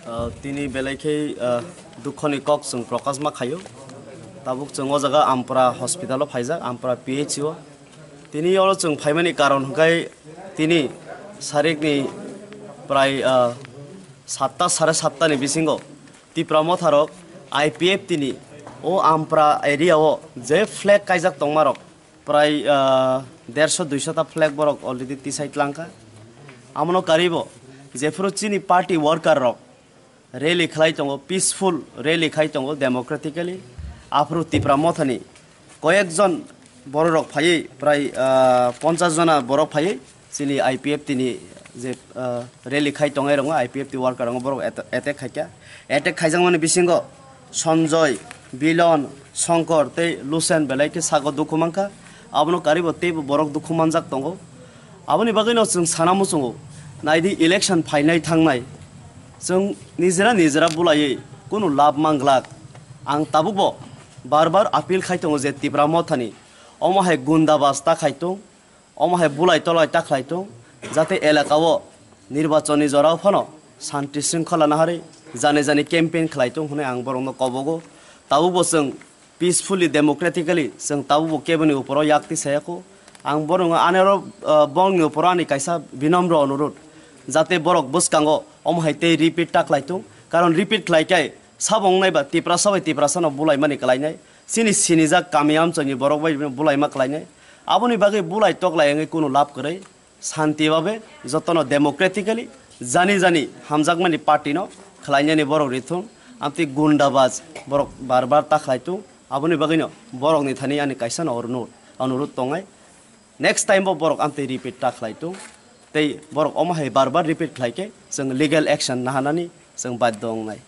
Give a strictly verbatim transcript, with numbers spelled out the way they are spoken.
Ah, tini belai khe, ah, dukhoni kok chwng prokash ma khaio. Tabuk chwng o jaga Ampra hospital o phaijak, Ampra P H C o. Tini oro chwng phaimani karon hwnkhe tini sarikni prai, ah, satta, sare satta ni bisingo Tipra Motha rok I P F T ni o Ampra area o je flag kaijak tongma rok prai, ah, derso duiso ta flag borok already tisai tlangkha. Amono karibo jephuru chini party worker rok rally khlai tongo, peaceful rally khai tongo democratically. Aphuru Tipra Mothani koyekjon bororok phaiwi prai, ah, ponchas jona borok phaiwi chini I P F T ni je, ah, rally khai tongnai rokno I P F T worker rokno borok atta-, attack khaikha. Attack khaijakmani bisingo Sanjoy, Bilon, Shankar tei Lusen belai khe sago dukhu mankha. Abono karibo teibo borok dukhu manjak tongo. Aboni bagwino chwng sana muchungo, naidi election phainai thangnai. Chwng nijera nijera bulaiwi kunu lab manglak. Ang tabukbo bar bar appeal khai tongo je Tipra Mothani omo hai gundabas ta khai tong, omo hai bulai tolai ta khlai tong, jate elaka o nirbachon ni jora o phano shanti shringkhola naharwi jani jani campaign khlai tong hwnwi ang borokno kobogo. Tabukbo chwng peacefully, democratically chwng tabukbo keboni uporo yak tisayakho. Ang borokno ani oro, ah, borokni uporo ani kaisa binomro onurudh, jate borok bwskango omo hai tei repeat ta khlai tong, karon repeat khlai khe sabo wngnai ba Tiprasa bai Tiprasano bulaimani kwlainai, chini sinijak kami amchaini borok bai bulaima kwlainai. Aboni bagwi bulai toklai wngwi kunu lab kwrwi. Shanti babe jotono democratically jani jani hamjakmani party no khlainani borok rithung, amtwi gundabaj borok bar bar ta khlai tung, aboni bagwino borokni thani ani kaisa no onurudh, onurudh tongnai, next time bo borok amtwi repeat ta khlai tung, tei borok omo hai bar bar repeat khlai khe chwng legal action nahanani chwng badhyo wngnai.